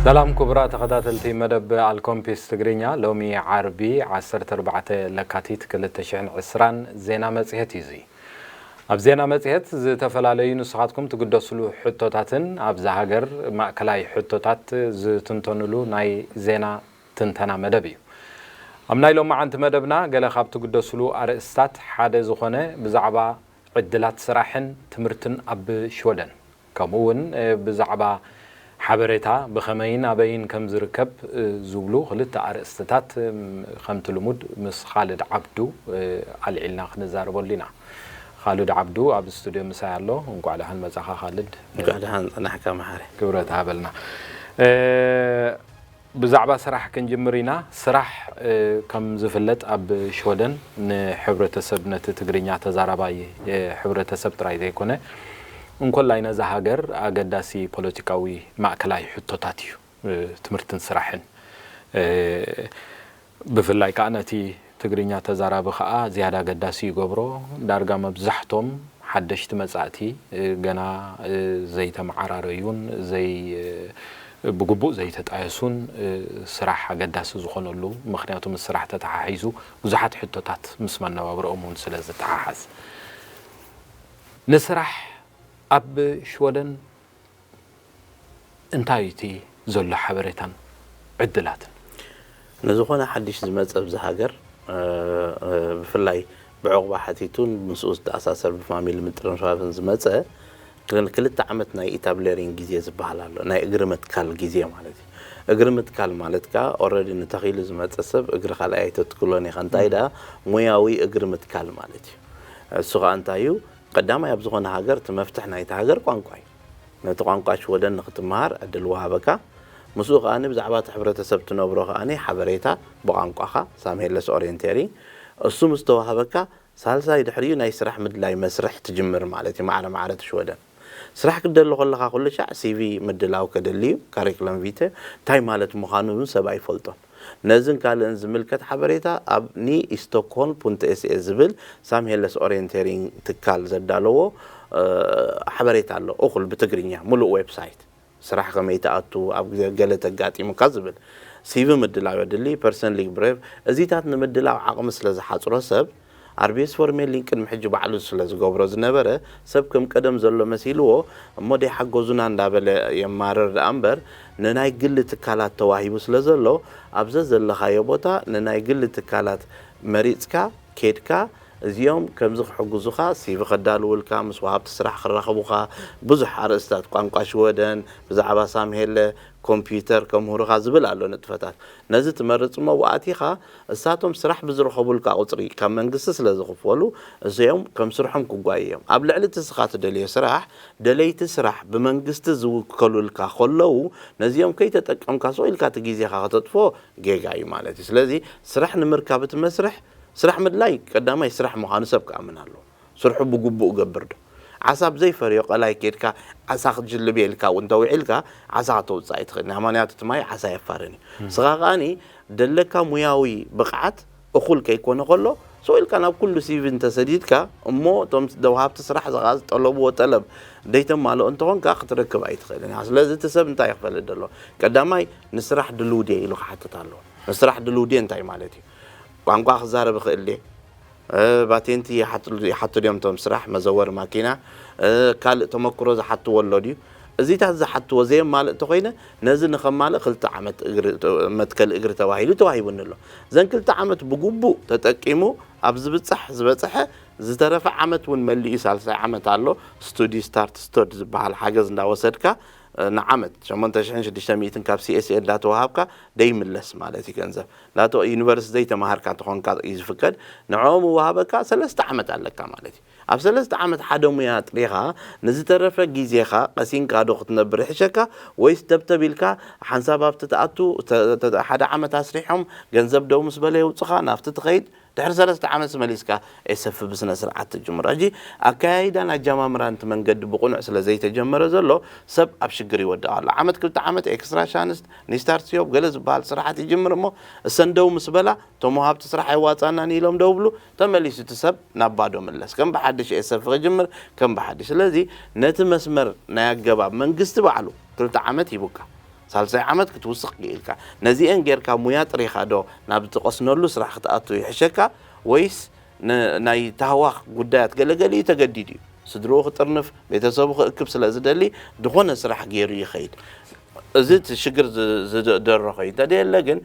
ሰላም ክቡራት ተኸታተልቲ መደብ ኣልኮምፒስ ትግርኛ፣ ሎሚ ዓርቢ ዓሰርተ ኣርባዕተ ለካቲት ክልተ ሽሕን ዕስራን ዜና መጽሔት እዩ። እዚ ኣብ ዜና መጽሔት ዝተፈላለዩ ንስኻትኩም ትግደስሉ ሕቶታትን ኣብዛ ሃገር ማእከላይ ሕቶታት ዝትንተኑሉ ናይ ዜና ትንተና መደብ እዩ። ኣብ ናይ ሎማዓንቲ መደብና ገለ ካብ ትግደስሉ ኣርእስታት ሓደ ዝኾነ ብዛዕባ ዕድላት ስራሕን ትምህርትን ኣብ ሽወደን፣ ከምኡ እውን ብዛዕባ ሓበሬታ ብኸመይን ኣበይን ከም ዝርከብ ዝብሉ ክልተ ኣርእስትታት ከምቲ ልሙድ ምስ ኻልድ ዓብዱ ኣልዒልና ክንዛረበሉ ኢና። ኻልድ ዓብዱ ኣብ ስቱድዮ ምሳይ ኣሎ። እንቋዕ ደሓን መጻኻ ኻልድ። እንቋዕ ደሓን ጸናሕካ መሓሪ። ክብረት ሃበልና። ብዛዕባ ስራሕ ክንጅምር ኢና። ስራሕ ከም ዝፍለጥ ኣብ ሽወደን ንሕብረተሰብ፣ ነቲ ትግርኛ ተዛራባይ ሕብረተሰብ ጥራይ ዘይኮነ እንኮላይ ነዛ ሃገር ኣገዳሲ ፖለቲካዊ ማእከላይ ሕቶታት እዩ ትምህርትን ስራሕን። ብፍላይ ከዓ ነቲ ትግርኛ ተዛራቢ ከዓ ዝያዳ ኣገዳሲ ይገብሮ። ዳርጋ መብዛሕቶም ሓደሽቲ መጻእቲ ገና ዘይተመዓራረዩን ዘይ ብግቡእ ዘይተጣየሱን ስራሕ ኣገዳሲ ዝኾነሉ፣ ምኽንያቱ ምስ ስራሕ ተተሓሒዙ ብዙሓት ሕቶታት ምስ መነባብሮኦም እውን ስለ ዝተሓሓዝ። ንስራሕ ኣብ ሽወደን እንታይ እቲ ዘሎ ሓበሬታን ዕድላትን? ንዝኾነ ሓድሽ ዝመጸ ኣብዚ ሃገር ብፍላይ ብዕቑባ ሓቲቱን ምስኡ ዝተኣሳሰር ብፋሚሊ ምጥርንፋፍን ዝመጸ ክልተ ዓመት ናይ ኢታብሌሪንግ ግዜ ዝበሃል ኣሎ። ናይ እግሪ ምትካል ግዜ ማለት እዩ። እግሪ ምትካል ማለት ከኣ ኦረዲ ንተኺሉ ዝመጸ ሰብ እግሪ ካልኣይ ኣይተትክሎን ኢኻ። እንታይ ደኣ ሙያዊ እግሪ ምትካል ማለት እዩ። እሱ ከኣ እንታይ እዩ? ቀዳማይ ኣብ ዝኾነ ሃገር እቲ መፍትሕ ናይቲ ሃገር ቋንቋ እዩ። ነቲ ቋንቋ ሽወደን ንኽትመሃር ዕድል ወሃበካ። ምስኡ ከኣ ብዛዕባ እቲ ሕብረተሰብ ትነብሮ ከኣ ሓበሬታ ብቋንቋኻ ሳምሄለስ ኦሪየንቴሪንግ እሱ ምስ ተዋህበካ ሳልሳይ ድሕሪኡ ናይ ስራሕ ምድላይ መስርሕ ትጅምር ማለት እዩ። ማዕረ ማዕረ እቲ ሽወደን ስራሕ ክትደሊ ከለኻ ኩሉ ሻዕ ሲቪ ምድላው ከደሊ እዩ። ካሪክለም ቪተ እንታይ ማለት ምዃኑ እውን ሰብ ኣይፈልጦን። ነዝን ካልእን ዝምልከት ሓበሬታ ኣብ ኒ ስቶክሆልም ፑንት ኤስኤ ዝብል ሳምሄለስ ኦሪየንቴሪንግ ትካል ዘዳለዎ ሓበሬታ ኣሎ። እኹል ብትግርኛ ሙሉእ ዌብሳይት ስራሕ ከመይ ትኣቱ፣ ኣብ ግዜ ገለ ተጋጢሙካ ዝብል ሲቪ ምድላው የድሊ። ፐርሰን ሊግ ብሬቭ እዚታት ንምድላው ዓቕሚ ስለ ዝሓፅሮ ሰብ ኣርቤስ ፎርሜሊን ቅድሚ ሕጂ ባዕሉ ስለ ዝገብሮ ዝነበረ ሰብ ከም ቀደም ዘሎ መሲልዎ እሞ ደይሓገዙና እንዳበለ የማርር ደኣ እምበር ንናይ ግሊ ትካላት ተዋሂቡ ስለ ዘሎ ኣብዘ ዘለኻዮ ቦታ ንናይ ግሊ ትካላት መሪፅካ ኬድካ እዚኦም ከምዚ ክሕግዙኻ ሲቪ ከዳልውልካ ምስ ወሃብቲ ስራሕ ክራኸቡኻ ብዙሕ ኣርእስታት ቋንቋ ሽወደን ብዛዕባ ሳምሄለ ኮምፒውተር ከምህሩኻ ዝብል ኣሎ ንጥፈታት ነዚ ትመርፅ እሞ ብኣቲኻ እሳቶም ስራሕ ብዝረኸቡልካ ቁፅሪ ካብ መንግስቲ ስለ ዝኽፈሉ እዚኦም ከም ስርሖም ክጓዩ እዮም ኣብ ልዕሊ እቲ ስኻ ትደልዮ ስራሕ ደለይቲ ስራሕ ብመንግስቲ ዝውከሉልካ ከለዉ ነዚኦም ከይተጠቀምካ ስቕ ኢልካ እቲ ግዜኻ ከተጥፎ ጌጋ እዩ ማለት እዩ ስለዚ ስራሕ ንምርካብ እቲ መስርሕ ስራሕ ምድላይ ቀዳማይ ስራሕ ምዃኑ ሰብ ክኣምን ኣለዎ ስርሑ ብግቡእ ገብር ዶ ዓሳ ብዘይፈርዮ ቀላይ ኬድካ ዓሳ ክትጅልብ ኢልካ እውን ተውዒልካ ዓሳ ከተውፅእ ኣይትኽእል ምክንያቱ እቲ ማይ ዓሳ የፋርን እዩ ስኻ ከኣኒ ደለካ ሙያዊ ብቕዓት እኹል ከይኮነ ከሎ ስቕ ኢልካ ናብ ኩሉ ሲቪ እንተሰዲድካ እሞ እቶም ደውሃብቲ ስራሕ ዝኻ ዝጠለብዎ ጠለብ ደይተማልኦ እንተኾንካ ክትረክብ ኣይትኽእልን ኢኻ ስለዚ እቲ ሰብ እንታይ ይኽፈልጥ ዘሎ ቀዳማይ ንስራሕ ድልው ድየ ኢሉ ክሓትት ኣለዎ ንስራሕ ድልው ድየ እንታይ ማለት እዩ ቋንቋ ክዛረብ ይኽእል ድየ ባቴንቲ ይሓቱ ድዮም ቶም ስራሕ መዘወር ማኪና ካልእ ተመክሮ ዝሓትዎ ኣሎ ድዩ እዚታት ዝሓትዎ ዘየማልእ እንተኮይነ ነዚ ንኸማልእ ክልተ ዓመት መትከል እግሪ ተባሂሉ ተዋሂቡኒ ኣሎ ዘን ክልተ ዓመት ብግቡእ ተጠቂሙ ኣብ ዝብፃሕ ዝበፅሐ ዝተረፈ ዓመት እውን መሊኡ ሳልሳይ ዓመት ኣሎ ስቱዲ ስታርት ስቶድ ዝበሃል ሓገዝ እንዳወሰድካ ንዓመት ሸሞንተ ሽሕን ሽዱሽተ ሚእትን ካብ ሲኤስኤ እንዳተዋሃብካ ደይምለስ ማለት እዩ ገንዘብ ናቶ ዩኒቨርሲቲ ዘይተማሃርካ ተኾንካ እዩ ዝፍቀድ ንዕኦም እወሃበካ ሰለስተ ዓመት ኣለካ ማለት እዩ ኣብ ሰለስተ ዓመት ሓደ ሙያ ጥሪኻ ንዝተረፈ ግዜኻ ቀሲንካ ዶ ክትነብር ይሕሸካ ወይስ ደብተብ ኢልካ ሓንሳብ ኣብቲ ትኣቱ ሓደ ዓመት ኣስሪሖም ገንዘብ ደው ምስ በለ የውፅኻ ናብቲ ትኸይድ ድሕሪ ሰለስተ ዓመት መሊስካ ኤሰፍ ብስነ ስርዓት ትጅምሮ ሕጂ ኣካያይዳን ኣጀማምራን እቲ መንገዲ ብቕኑዕ ስለ ዘይተጀመረ ዘሎ ሰብ ኣብ ሽግር ይወድቕ ኣሎ ዓመት ክልተ ዓመት ኤክስትራ ሻንስ ኒስታርት ሲዮብ ገለ ዝበሃል ስራሓት ይጅምር እሞ እሰን ደው ምስ በላ እቶም ወሃብቲ ስራሕ ኣይዋፃናን ኢሎም ደው ብሉ ተመሊሱ እቲ ሰብ ናብ ባዶ ምለስ ከም ብሓድሽ ኤሰፍ ክጅምር ከም ብሓድሽ ስለዚ ነቲ መስመር ናይ ኣገባብ መንግስቲ ባዕሉ ክልተ ዓመት ሂቡካ ሳልሳይ ዓመት ክትውስኽ ክኢልካ። ነዚአን ጌርካ ሙያ ጥሪኻ ዶ ናብ ትቐስነሉ ስራሕ ክትኣቱ ይሕሸካ፣ ወይስ ን-፣ ናይ ታህዋኽ ጉዳያት ገለገሊኡ ተገዲዱ እዩ? ስድርኡ ክጥርንፍ፣ ቤተሰቡ ክእክብ ስለ ዝደሊ፣ ዝኾነ ስራሕ ገይሩ ይኸይድ። እዚ እቲ ሽግር ዝ-፣ ዝደረኾ እዩ። እንተደየለ ግን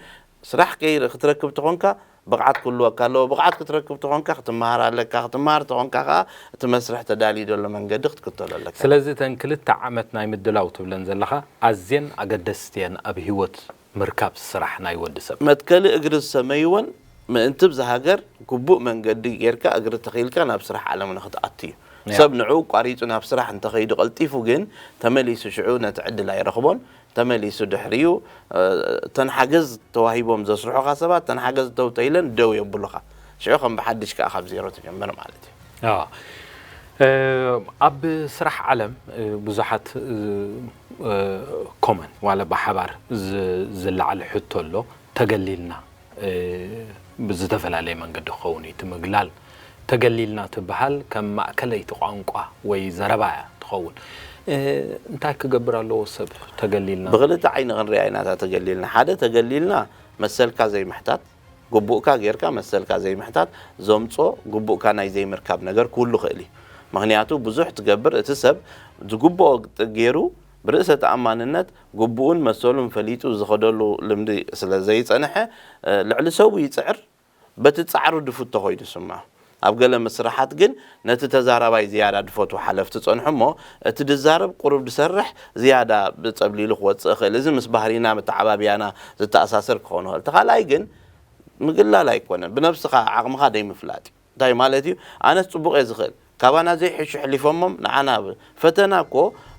ስራሕ ከይ-፣ ክትረክብ ተኾንካ፣ ብቕዓት ክህልወካ ኣለዎ። ብቕዓት ክትረክብ ተኾንካ፣ ክትመሃር ኣለካ። ክትመሃር ተኾንካ ከኣ፣ እቲ መስርሕ ተዳልዩ ዘሎ መንገዲ ክትክተሎ ኣለካ። ስለዚ እተን ክልተ ዓመት ናይ ምድላው ትብለን ዘለኻ ኣዝየን ኣገደስቲ እየን ኣብ ህይወት ምርካብ ስራሕ ናይ ወዲ ሰብ። መትከሊ እግሪ ዝሰመይወን ምእንቲ ብዚ ሃገር ግቡእ መንገዲ ጌርካ እግሪ ተኺልካ ናብ ስራሕ ዓለም ንኽትኣቱ እዩ። ያ። ሰብ ንዕኡ ቋሪጹ ናብ ስራሕ እንተኸይዱ ቀልጢፉ ግን ተመሊሱ ሽዑ ነቲ ዕድል ኣይረኽቦን። ተመሊሱ ድሕሪኡ፣ እ፣ እተን ሓገዝ ተዋሂቦም ዘስርሑኻ ሰባት፣ እተን ሓገዝ ደው ተኢለን ደው የብሉኻ። ሽዑ ከም ብሓድሽ ከኣ ካብ ዜሮ ትጀምር ማለት እዩ። ኣዎ። እ፣ ኣብ ስራሕ ዓለም፣ እ፣ ብዙሓት፣ እ፣ እ፣ ኮመን ዋላ ብሓባር ዝ-፣ ዝለዓል ሕቶ ኣሎ። ተገሊልና፣ እ፣ ብዝተፈላለየ መንገዲ ክኸውን እዩ። እቲ ምግላል ተገሊልና ትበሃል ከም ማእከለይቲ ቋንቋ ወይ ዘረባ እያ ትኸውን። እ፣ እንታይ ክገብር ኣለዎ ሰብ ተገሊልና? ብኽልተ ዓይኒ ክንሪኣ ኢና እታ ተገሊልና። ሓደ ተገሊልና መሰልካ ዘይምሕታት፣ ግቡእካ ጌርካ መሰልካ ዘይምሕታት ዘምጾ ግቡእካ ናይ ዘይምርካብ ነገር ክህሉ ይኽእል እዩ። ምኽንያቱ ብዙሕ ትገብር፣ እቲ ሰብ ዝግብኦ ገይሩ ብርእሰ ተኣማንነት ግቡኡን መሰሉን ፈሊጡ ዝኸደሉ ልምዲ ስለ ዘይጸንሐ፣ እ፣ ልዕሊ ሰቡ ይጽዕር፣ በቲ ጻዕሩ ድፉት ተኾይኑ ይስምዖ። ኣብ ገለ መስርሓት ግን ነቲ ተዛራባይ ዝያዳ ድፈትዉ ሓለፍቲ ጸንሑ እሞ፣ እቲ ድዛረብ ቁሩብ ድሰርሕ ዝያዳ ብጸብሊሉ ክወጽእ ይኽእል። እዚ ምስ ባህሪና መተዓባብያና ዝተኣሳሰር ክኸውን ይኽእል። እቲ ካልኣይ ግን ምግላል ኣይኮነን፣ ብነብስኻ ዓቕምኻ ደይምፍላጥ እዩ። እንታይ ማለት እዩ? ኣነስ ጽቡቕ እየ ዝኽእል፣ ካባና ዘይሕሹ ሕሊፎሞም ንዓና ብ-፣ ፈተና እኮ፣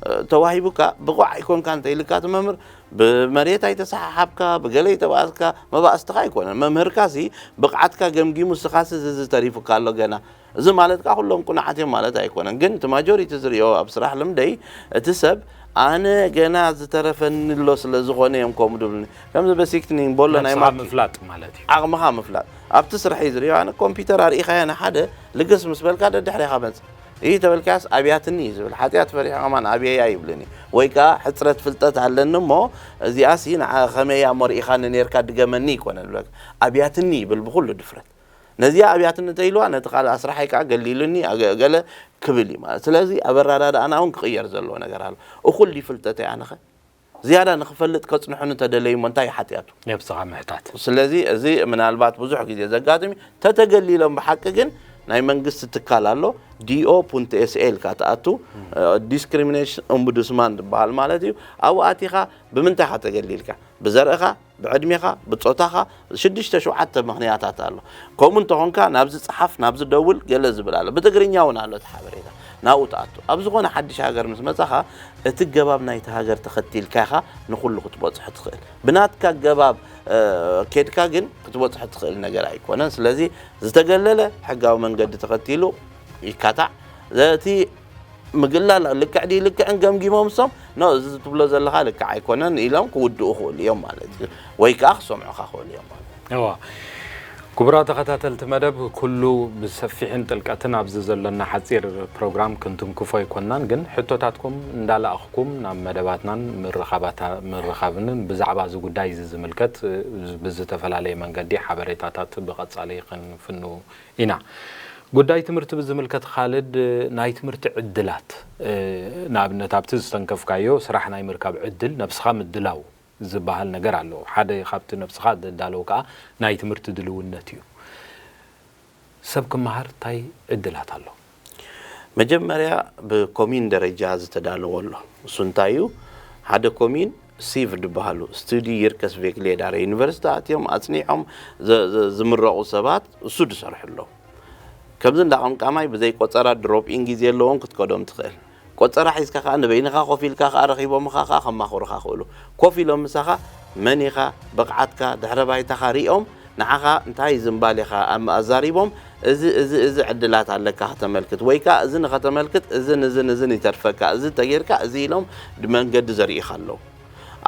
እ፣ ተዋሂቡካ ብቑዕ ኣይኮንካ እንተ ኢልካ እቲ መምህር ብመሬት ኣይተሰሓሓብካ፣ ብገለ ኣይተባእስካ፣ መባእስትኻ ኣይኮነን። መምህርካሲ ብቕዓትካ ገምጊሙ፣ ንስኻሲ እዚ፣ እዚ ተሪፉካ ኣሎ ገና። እዚ ማለት ከኣ ኩሎም ቁኑዓት እዮም ማለት ኣይኮነን። ግን እቲ ማጆሪቲ ዝርእዮ ኣብ ስራሕ ልምደይ፣ እቲ ሰብ ኣነ ገና ዝተረፈኒ ኣሎ ስለ ዝኾነ እዮም ከምኡ ድብሉኒ። ከምዚ በሲክትኒን ቦሎ ናይ ንስኻ ማኪ-፣ ምፍላጥ ማለት እዩ። ዓቕምኻ ምፍላጥ። ኣብቲ ስራሕ እዩ ዝርእዮ። ኣነ ኮምፒውተር ኣርኢኻዮ ንሓደ ልግስ ምስ በልካ ደድሕሬኻ መጽእ። ይህ ተበልካያስ ኣብያትኒ እዩ ዝብል። ሓጢኣት ፈሪሑ ከማን ኣብየያ ይብልኒ። ወይ ከኣ ሕጽረት ፍልጠት ኣለኒ እሞ እዚኣሲ ንዓ-፣ ከመይ እያ እሞ ርኢኻኒ ኔርካ ድገመኒ ይኮነ ዝብለካ። ኣብያትኒ ይብል ብኹሉ ድፍረት። ነዚኣ ኣብያትኒ እንተኢልዋ ነቲ ካልእ ኣስራሓይ ከኣ ገሊሉኒ ኣገ-፣ ገለ ክብል እዩ ማለት። ስለዚ ኣብ ኣረዳድኣና እውን ክቕየር ዘለዎ ነገር ኣሎ። እኹል ድዩ ፍልጠተይ ኣነኸ? ዝያዳ ንኽፈልጥ ከጽንሑኒ እንተደለዩ እሞ እንታይ እዩ ሓጢኣቱ? ነብስኻ ምሕታት። ስለዚ እዚ ምናልባት ብዙሕ ግዜ ዘጋጥም እዩ። ተተገሊሎም ብሓቂ ግን ናይ መንግስቲ ትካል ኣሎ፣ ዲኦ ፑንት ኤስኤ ኢልካ ትኣቱ፣ እ፣ ዲስክሪሚኔሽን ኦምቡድስማን ዝበሃል ማለት እዩ። ኣብኡ ኣቲኻ ብምንታይ ኢኻ ተገሊልካ? ብዘርእኻ፣ ብዕድሜኻ፣ ብጾታኻ፣ ሽዱሽተ ሸውዓተ ምኽንያታት ኣሎ። ከምኡ እንተኾንካ ናብዚ ጸሓፍ፣ ናብዚ ደውል ገለ ዝብል ኣሎ። ብትግርኛ እውን ኣሎ እቲ ሓበሬታ። ናብኡ ትኣቱ። ኣብ ዝኾነ ሓድሽ ሃገር ምስ መጻኻ እቲ ገባብ ናይቲ ሃገር ተኸቲልካ ኢኻ ንኹሉ ክትበጽሖ ትኽእል። ብናትካ ገባብ፣ እ፣ ኬድካ ግን ክትበጽሖ ትኽእል ነገር ኣይኮነን። ስለዚ ዝተገለለ ሕጋዊ መንገዲ ተኸቲሉ ይካታዕ። እቲ ምግላል ልክዕ ድዩ ልክዕን ገምጊሞም እሶም፣ ኖ፣ እዚ ትብሎ ዘለኻ ልክዕ ኣይኮነን ኢሎም ክውድኡ ክኽእሉ እዮም ማለት እዩ። ወይ ከኣ ክሰምዑኻ ክኽእሉ እዮም ማለት እዩ። እዋ። ክቡራት ተኸታተልቲ መደብ፣ ኩሉ ብሰፊሕን ጥልቀትን ኣብዚ ዘሎና ሓጺር ፕሮግራም ክንትንክፎ ኣይኮንናን፣ ግን ሕቶታትኩም እንዳለኣኽኩም ናብ መደባትናን ምርኻባታ-፣ ምርኻብንን ብዛዕባ እዚ ጉዳይ እዚ ዝምልከት፣ እ፣ ብዝተፈላለየ መንገዲ ሓበሬታታት ብቐጻሊ ክንፍኑ ኢና። ጉዳይ ትምህርቲ ብዝምልከት፣ ካልድ፣ ናይ ትምህርቲ ዕድላት፣ እ፣ ንኣብነት ኣብቲ ዝተንከፍካዮ ስራሕ ናይ ምርካብ ዕድል ነብስኻ ምድላው ዝበሃል ነገር ኣሎ። ሓደ ካብቲ ነብስኻ ዘዳለው ከኣ ናይ ትምህርቲ ድልውነት እዩ። ሰብ ክመሃር እንታይ ዕድላት ኣሎ? መጀመርያ ብኮሚን ደረጃ ዝተዳለወ ኣሎ። እሱ እንታይ እዩ? ሓደ ኮሚን ሲቭ ዝበሃሉ፣ ስቱዲ ይርከስ ቬግሌዳረ፣ ዩኒቨርሲቲ ኣትዮም ኣጽኒዖም ዘ-፣ ዘ-፣ ዝምረቑ ሰባት እሱ ዝሰርሑ ኣለዉ። ከምዚ እንዳ ቀምቃማይ ብዘይ ቆጸራ ድሮፕ ኢን ግዜ ኣለዎም ክትከዶም ትኽእል። ቆጸራ ሒዝካ ከኣ ንበይንኻ ኮፍ ኢልካ ከኣ ረኺቦምኻ ከኣ ከማኽሩኻ ክእሉ። ኮፍ ኢሎም ምሳኻ መን ኢኻ፣ ብቕዓትካ፣ ድሕረ ባይታኻ ሪኦም ንዓኻ እንታይ ዝምባሌኻ ኣም-፣ ኣዛሪቦም፣ እዚ፣ እዚ፣ እዚ ዕድላት ኣለካ ከተመልክት፣ ወይ ከኣ እዚ ንኸተመልክት እዝን፣ እዝን፣ እዝን ይተርፈካ፣ እዚ ተጌርካ፣ እዚ ኢሎም መንገዲ ዘርእዩኻ ኣለዉ።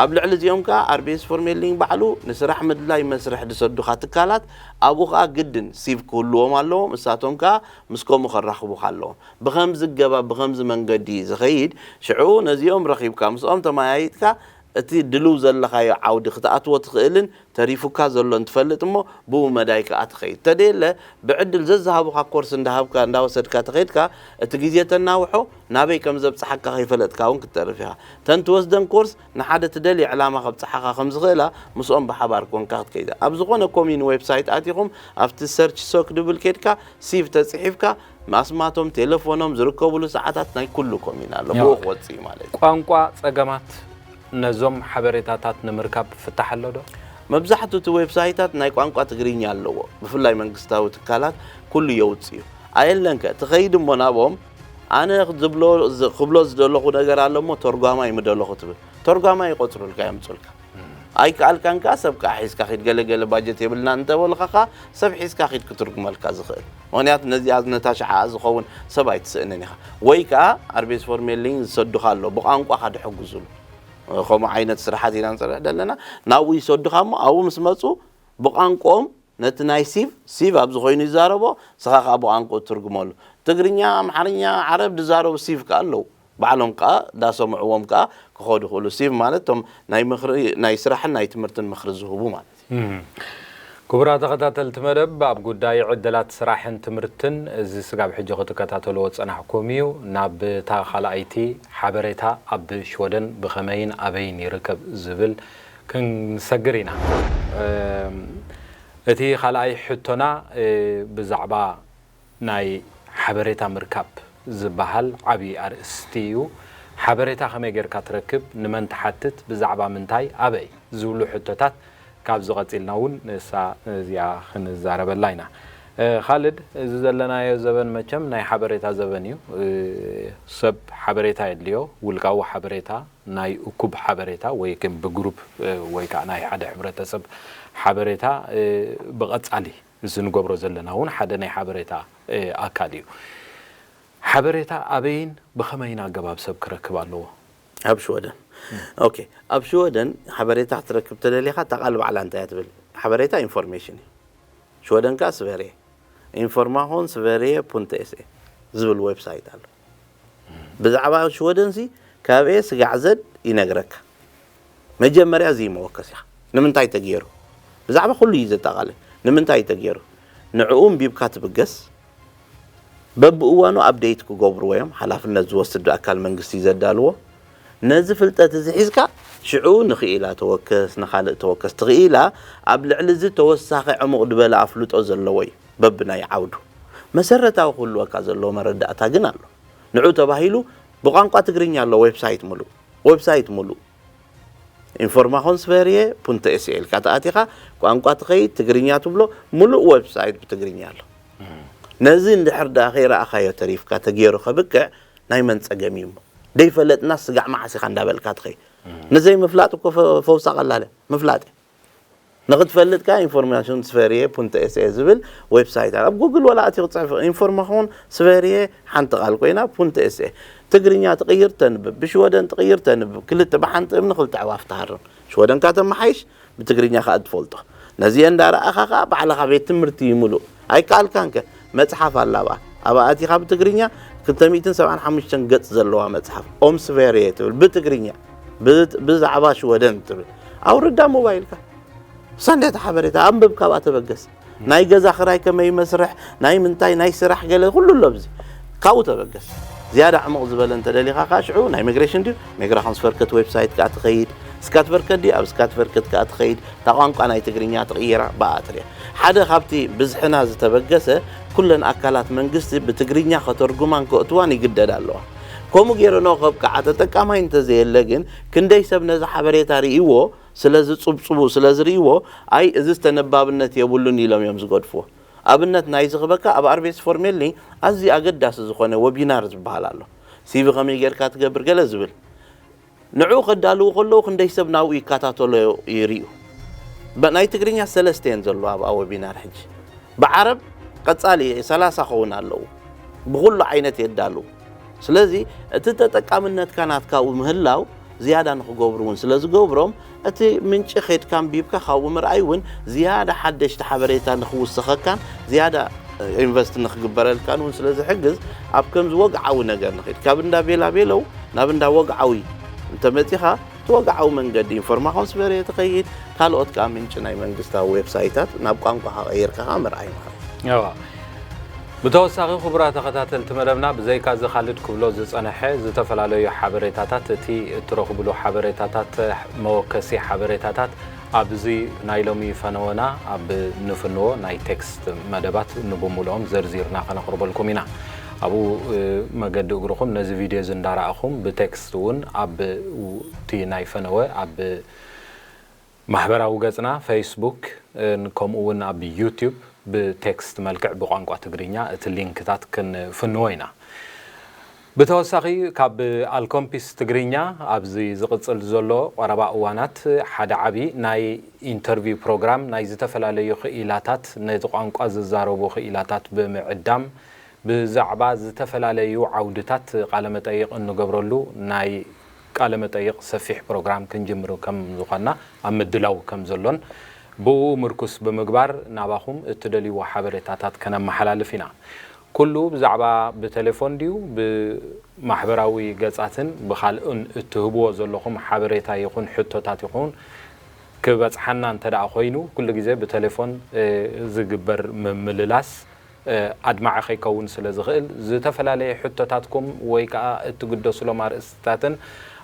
ኣብ ልዕሊ እዚኦም ከኣ ኣርቤስ ፎርሜሊንግ ባዕሉ ንስራሕ ምድላይ መስርሕ ዝሰዱኻ ትካላት፣ ኣብኡ ከኣ ግድን ሲቭ ክህልዎም ኣለዎም፣ እሳቶም ከኣ ምስ ከምኡ ከራኽቡኻ ኣለዎም። ብኸምዚ ገባብ፣ ብኸምዚ መንገዲ ዝኸይድ፣ ሽዑ ነዚኦም ረኺብካ፣ ምስኦም ተመያይጥካ፣ እቲ ድልው ዘለኻዮ ዓውዲ ክትኣትዎ ትኽእልን ተሪፉካ ዘሎ እንትፈልጥ እሞ ብኡ መዳይ ከኣ ትኸይድ። ተደየለ ብዕድል ዘዝሃቡኻ ኮርስ እንዳሃብካ እንዳወሰድካ ተኸይድካ እቲ ግዜ ተናውሖ ናበይ ከም ዘብጽሓካ ከይፈለጥካ እውን ክትተርፍ ኢኻ። ተን ትወስደን ኮርስ ንሓደ ትደልዮ ዕላማ ከብጽሓኻ ከም ዝኽእላ ምስኦም ብሓባር ኮንካ ክትከይዳ። ኣብ ዝኾነ ኮሚን ዌብሳይት ኣቲኹም ኣብቲ ሰርች ሶክ ድብል ኬድካ ሲቭ ተጽሒፍካ ኣስማቶም፣ ቴሌፎኖም፣ ዝርከቡሉ ሰዓታት ናይ ኩሉ ኮሚን ኣሎ። ብኡ ክወጽእ እዩ ማለት እዩ። ቋንቋ ጸገማት ነዞም ሓበሬታታት ንምርካብ ፍታሕ ኣሎ ዶ? መብዛሕትኡ እቲ ዌብሳይታት ናይ ቋንቋ ትግርኛ ኣለዎ። ብፍላይ መንግስታዊ ትካላት ኩሉ የውጽእ እዩ። ኣየለንከ ትኸይድ እሞ ናብኦም ኣነ ዝብሎ ክብሎ ዝደለኹ ነገር ኣሎ እሞ ተርጓማይ ምደለኹ ትብል። ተርጓማይ ይቆጽሩልካ የምጹልካ። ኣይከኣልካን ከኣ ሰብ ከኣ ሒዝካ ኺድ ገለ ገለ ባጀት የብልና እንተበሉኻ ከኣ ሰብ ሒዝካ ኺድ ክትርጉመልካ ዝኽእል። ምኽንያቱ ነዚኣ ነታ ሽዓኣ ዝኸውን ሰብ ኣይትስእንን ኢኻ። ወይ ከኣ ኣርቤስ ፎርሜሊን ዝሰዱኻ ኣሎ ብቋንቋኻ ድሕግዙሉ። ከምኡ ዓይነት ስራሓት ኢና ንሰርሕ ዘለና። ናብኡ ይሰዱኻ እሞ ኣብኡ ምስ መጹ ብቋንቋኦም ነቲ ናይ ሲቭ ሲቭ ኣብዚ ኮይኑ ይዛረቦ፣ ንስኻ ከኣ ብቋንቋኡ ትርጉመሉ። ትግርኛ፣ ኣምሓርኛ፣ ዓረብ ዝዛረቡ ሲቭ ከኣ ኣለዉ። ባዕሎም ከኣ እንዳሰምዕዎም ከኣ ክኸዱ ይኽእሉ። ሲቭ ማለት እቶም ናይ ምኽሪ ናይ ስራሕን ናይ ትምህርትን ምኽሪ ዝህቡ ማለት እዩ። ክቡራት ተኸታተልቲ መደብ፣ ኣብ ጉዳይ ዕድላት ስራሕን ትምህርትን እዚ ስጋብ ሕጂ ክትከታተልዎ ዝጸናሕኩም እዩ። ናብ እታ ካልኣይቲ ሓበሬታ ኣብ ሽወደን ብኸመይን ኣበይን ይርከብ ዝብል ክንሰግር ኢና። እቲ ካልኣይ ሕቶና ብዛዕባ ናይ ሓበሬታ ምርካብ ዝበሃል ዓብዪ ኣርእስቲ እዩ። ሓበሬታ ከመይ ጌርካ ትረክብ? ንመን ትሓትት? ብዛዕባ ምንታይ? ኣበይ? ዝብሉ ሕቶታት ካብዚ ቀጺልና እውን ንሳ እዚኣ ክንዛረበላ ኢና። ካልድ፣ እዚ ዘለናዮ ዘበን መቸም ናይ ሓበሬታ ዘበን እዩ። ሰብ ሓበሬታ የድልዮ፣ ውልቃዊ ሓበሬታ፣ ናይ እኩብ ሓበሬታ ወይ ግን ብግሩፕ ወይ ከዓ ናይ ሓደ ሕብረተሰብ ሓበሬታ ብቐጻሊ እዚ ንገብሮ ዘለና እውን ሓደ ናይ ሓበሬታ ኣካል እዩ። ሓበሬታ ኣበይን ብኸመይን ኣገባብ ሰብ ክረክብ ኣለዎ? ኣብ ሽወደን ኦኬ፣ ኣብ ሽወደን ሓበሬታ ክትረክብ ተደሊኻ እታ ቃል ባዕላ እንታይ እያ ትብል? ሓበሬታ ኢንፎርሜሽን እዩ። ሽወደን ከኣ ስቨርየ ኢንፎርማሆን ስቨርየ ፑንት ኤስኤ ዝብል ዌብሳይት ኣሎ። ብዛዕባ ሽወደንሲ ካብ ኤ ስጋዕ ዘድ ይነግረካ። መጀመርያ እዚ መወከስ ኢኻ። ንምንታይ ተገይሩ? ብዛዕባ ኩሉ እዩ ዘጠቓልል። ንምንታይ ተገይሩ? ንዕኡ እንቢብካ ትብገስ። በብእዋኑ ኣፕዴት ክገብርዎ እዮም። ሓላፍነት ዝወስድ ኣካል መንግስቲ እዩ ዘዳልዎ። ነዚ ፍልጠት እዚ ሒዝካ ሽዑ ንኽኢላ ተወከስ፣ ንኻልእ ተወከስ። ትኽኢላ ኣብ ልዕሊ እዚ ተወሳኺ ዕሙቕ ዝበለ ኣፍልጦ ዘለዎ እዩ። በብናይ ዓውዱ መሰረታዊ ክህልወካ ዘለዎ መረዳእታ ግን ኣሎ። ንዑ ተባሂሉ ብቋንቋ ትግርኛ ኣሎ ዌብሳይት ሙሉእ። ዌብሳይት ሙሉእ ኢንፎርማኾን ስቨርየ ፑንተ ኤስኤ ኢልካ ተኣቲኻ ቋንቋ ትኸይድ ትግርኛ ትብሎ ሙሉእ ዌብሳይት ብትግርኛ ኣሎ። ነዚ እንድሕር ደኣ ከይረኣኻዮ ተሪፍካ ተገይሩ ከብቅዕ ናይ መን ጸገም እዩ እሞ? ደይፈለጥና ስጋዕ መዓስ ኢኻ እንዳበልካ ትኸይድ። ንዘይምፍላጥ እኮ ፈ- ፈውሳ ቀላል እያ። ምፍላጥ እያ። ንኽትፈልጥ ከኣ ኢንፎርማሽን ስፈርየ ፑንተ ኤስኤ ዝብል ዌብሳይት ኣሎ። ኣብ ጉግል ወላ ኣትዩ ክጽሕፍ ኢንፎርማሽን ስፈርየ ሓንቲ ቃል ኮይና ፑንተ ኤስኤ። ትግርኛ ትቕይር ተንብብ፣ ብሽወደን ትቕይር ተንብብ። ክልተ ብሓንቲ እምኒ ክልተ ኣዕዋፍ ትሃርም። ሽወደንካ ተመሓይሽ፣ ብትግርኛ ከኣ ትፈልጦ። ነዚኤ እንዳረኣኻ ከኣ ባዕልኻ ቤት ትምህርቲ ይምሉእ። ኣይከኣልካንከ መጽሓፍ ኣላ ኣብኣ። ኣብኣ ኣቲኻ ብትግርኛ ክልተ ሚእትን ሰብዓን ሓሙሽተን ገጽ ዘለዋ መጽሓፍ ኦም ስቨርየ ትብል ብትግርኛ ብ- ብዛዕባ ሽወደን ትብል ኣውርዳ ሞባይልካ። ሳንዳታ ሓበሬታ ኣንብብ፣ ካብኣ ተበገስ። ናይ ገዛ ክራይ ከመይ መስርሕ፣ ናይ ምንታይ፣ ናይ ስራሕ ገለ ኩሉ ኣሎ ኣብዚ። ካብኡ ተበገስ። ዝያዳ ዕሙቕ ዝበለ እንተደሊኻ ከኣ ሽዑ ናይ ሚግሬሽን ድዩ ሜግራ ኮንስፈርከት ዌብሳይት ከኣ ትኸይድ። ስካትቨርከት ድዩ ኣብ ስካትቨርከት ከኣ ትኸይድ። እታ ቋንቋ ናይ ትግርኛ ትቕይራ ብኣ ትሪኣ። ሓደ ካብቲ ብዝሕና ዝተበገሰ ኩለን ኣካላት መንግስቲ ብትግርኛ ከተርጉማን ከእትዋን ይግደዳ ኣለዋ። ከምኡ ገይሩ ኖ ከብቅዓ ተጠቃማይ እንተዘየለ ግን ክንደይ ሰብ ነዚ ሓበሬታ ርእይዎ ስለ ዝጽብጽቡ ስለ ዝርእይዎ ኣይ እዝስ ተነባብነት የብሉን ኢሎም እዮም ዝገድፍዎ። ኣብነት ናይዚ ክበካ ኣብ ኣርቤስ ፎርሜሊ ኣዝዩ ኣገዳሲ ዝኾነ ወቢናር ዝበሃል ኣሎ። ሲቪ ከመይ ጌርካ ትገብር ገለ ዝብል ንዕኡ ከዳልዉ ከለዉ ክንደይ ሰብ ናብኡ ይከታተሎ ይርእዩ። ናይ ትግርኛ ሰለስተ እየን ዘለዋ ኣብኣ ወቢናር ሕጂ። ብዓረብ ቀጻሊ ሰላሳ ኸውን ኣለዉ። ብኹሉ ዓይነት የዳልዉ። ስለዚ እቲ ተጠቃምነትካ ናትካ ኣብኡ ምህላው ዝያዳ ንኽገብሩ እውን ስለ ዝገብሮም እቲ ምንጪ ኬድካ ኣንቢብካ ካብኡ ምርኣይ እውን ዝያዳ ሓደሽቲ ሓበሬታ ንኽውሰኸካን ዝያዳ ኢንቨስት ንኽግበረልካን እውን ስለ ዝሕግዝ ኣብ ከምዚ ወግዓዊ ነገር ንኽድ ካብ እንዳ ቤላ ቤለው ናብ እንዳ ወግዓዊ እንተመጺኻ ብወግዓዊ መንገዲ ኢንፎርማ ኮንስቨር እየ ትኸይድ። ካልኦት ከዓ ምንጪ ናይ መንግስታዊ ዌብሳይታት ናብ ቋንቋኻ ቀይርካ ከዓ ምርኣይ ማለት እዩ። ብተወሳኺ ክቡራት ተኸታተልቲ መደብና ብዘይካ እዚ ካልድ ክብሎ ዝፀንሐ ዝተፈላለዩ ሓበሬታታት እቲ እትረኽብሉ ሓበሬታታት መወከሲ ሓበሬታታት ኣብዚ ናይ ሎሚ ፈነወና ኣብ ንፍንዎ ናይ ቴክስት መደባት ንብሙልኦም ዘርዚርና ከነቕርበልኩም ኢና። ኣብኡ መገዲ እግርኹም ነዚ ቪድዮ እዚ እንዳረኣኹም ብቴክስት እውን ኣብ እቲ ናይ ፈነወ ኣብ ማሕበራዊ ገጽና ፌስቡክ ከምኡ እውን ኣብ ዩቲዩብ ብቴክስት መልክዕ ብቋንቋ ትግርኛ እቲ ሊንክታት ክንፍንዎ ኢና። ብተወሳኺ ካብ ኣልኮምፒስ ትግርኛ ኣብዚ ዝቕጽል ዘሎ ቀረባ እዋናት ሓደ ዓቢ ናይ ኢንተርቪው ፕሮግራም ናይ ዝተፈላለዩ ክኢላታት ነቲ ቋንቋ ዝዛረቡ ክኢላታት ብምዕዳም ብዛዕባ ዝተፈላለዩ ዓውድታት ቃለመጠይቕ እንገብረሉ ናይ ቃለመጠይቕ ሰፊሕ ፕሮግራም ክንጅምር ከም ዝኾንና ኣብ ምድላው ከም ዘሎን ብኡ ምርኩስ ብምግባር ናባኹም እትደልይዎ ሓበሬታታት ከነመሓላልፍ ኢና። ኩሉ ብዛዕባ ብቴሌፎን ድዩ ብማሕበራዊ ገጻትን ብኻልእን እትህብዎ ዘለኹም ሓበሬታ ይኹን ሕቶታት ይኹን ክበጽሓና እንተ ደኣ ኮይኑ ኩሉ ግዜ ብቴሌፎን ዝግበር ምምልላስ ኣድማዒ ከይከውን ስለ ዝኽእል ዝተፈላለየ ሕቶታትኩም ወይ ከዓ እትግደሱሎም ኣርእስትታትን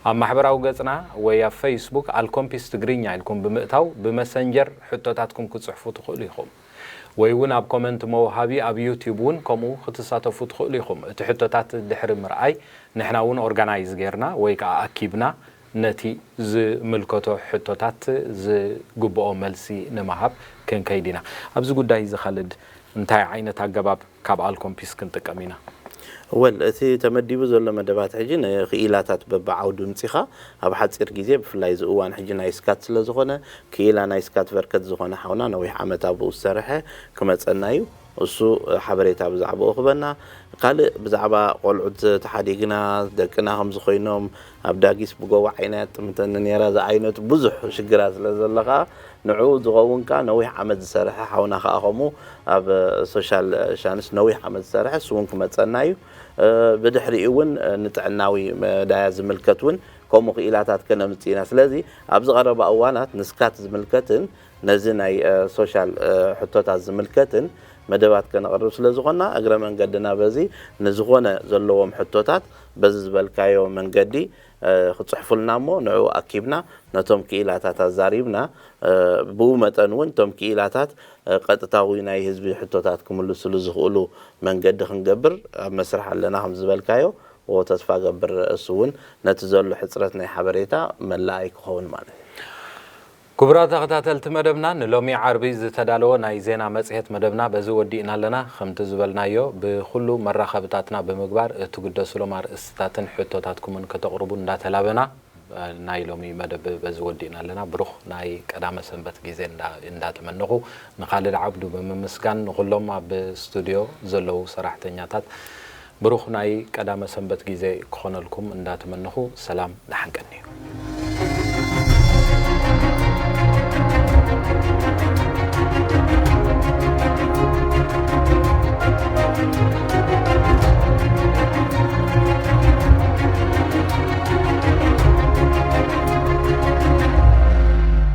ኣብ ማሕበራዊ ገጽና ወይ ኣብ ፌስቡክ ኣልኮምፒስ ትግርኛ ኢልኩም ብምእታው ብመሰንጀር ሕቶታትኩም ክትጽሕፉ ትኽእሉ ኢኹም። ወይ እውን ኣብ ኮመንት መውሃቢ ኣብ ዩቲዩብ እውን ከምኡ ክትሳተፉ ትኽእሉ ኢኹም። እቲ ሕቶታት ድሕሪ ምርኣይ ንሕና እውን ኦርጋናይዝ ጌርና ወይ ከዓ ኣኪብና ነቲ ዝምልከቶ ሕቶታት ዝግብኦ መልሲ ንምሃብ ክንከይድ ኢና። ኣብዚ ጉዳይ እዚ ካልድ እንታይ ዓይነት ኣገባብ ካብ ኣልኮምፒስ ክንጥቀም ኢና? ወል እቲ ተመዲቡ ዘሎ መደባት ሕጂ ንክኢላታት በብዓውዱ ምጺኻ ኣብ ሓፂር ግዜ ብፍላይ እዚ እዋን ሕጂ ናይ ስካት ስለ ዝኾነ ክኢላ ናይ ስካት ቨርከት ዝኾነ ሓውና ነዊሕ ዓመት ኣብኡ ዝሰርሐ ክመፀና እዩ። እሱ ሓበሬታ ብዛዕባኡ ክበና ካልእ ብዛዕባ ቆልዑት ተሓዲግና ደቅና ከምዚ ኮይኖም ኣብ ዳጊስ ብጎቦ ዓይና ያጥምተኒ ነራ ዝዓይነቱ ብዙሕ ሽግራት ስለ ዘለኻ ንዕኡ ዝኸውን ከኣ ነዊሕ ዓመት ዝሰርሐ ሓውና ከኣ ከምኡ ኣብ ሶሻል ሻንስ ነዊሕ ዓመት ዝሰርሐ እሱ እውን ክመፀና እዩ። ብድሕሪኡ እውን ንጥዕናዊ መዳያ ዝምልከት እውን ከምኡ ክኢላታት ከነምፅእ ኢና። ስለዚ ኣብዚ ቀረባ እዋናት ንስካት ዝምልከትን ነዚ ናይ ሶሻል ሕቶታት ዝምልከትን መደባት ከነቕርብ ስለ ዝኾንና እግረ መንገድና በዚ ንዝኾነ ዘለዎም ሕቶታት በዚ ዝበልካዮ መንገዲ ክፅሕፉልና እሞ ንዕኡ ኣኪብና ነቶም ክኢላታት ኣዛሪብና ብኡ መጠን እውን እቶም ክኢላታት ቀጥታዊ ናይ ህዝቢ ሕቶታት ክምልስሉ ዝኽእሉ መንገዲ ክንገብር ኣብ መስርሕ ኣለና ከም ዝበልካዮ ተስፋ ገብር እሱ እውን ነቲ ዘሎ ሕፅረት ናይ ሓበሬታ መላኣይ ክኸውን ማለት እዩ። ክቡራት ተኸታተልቲ መደብና ንሎሚ ዓርቢ ዝተዳለወ ናይ ዜና መፅሄት መደብና በዚ ወዲእና ኣለና። ከምቲ ዝበልናዮ ብኩሉ መራኸብታትና ብምግባር እትግደሱሎም ኣርእስትታትን ሕቶታትኩምን ከተቕርቡ እንዳተላበና ናይ ሎሚ መደብ በዚ ወዲእና ኣለና። ብሩኽ ናይ ቀዳመ ሰንበት ግዜ እንዳተመነኹ ንኻልድ ዓብዱ ብምምስጋን ንኹሎም ኣብ ስቱድዮ ዘለዉ ሰራሕተኛታት ብሩኽ ናይ ቀዳመ ሰንበት ግዜ ክኾነልኩም እንዳተመነኹ ሰላም ደሓን ቀንዩ።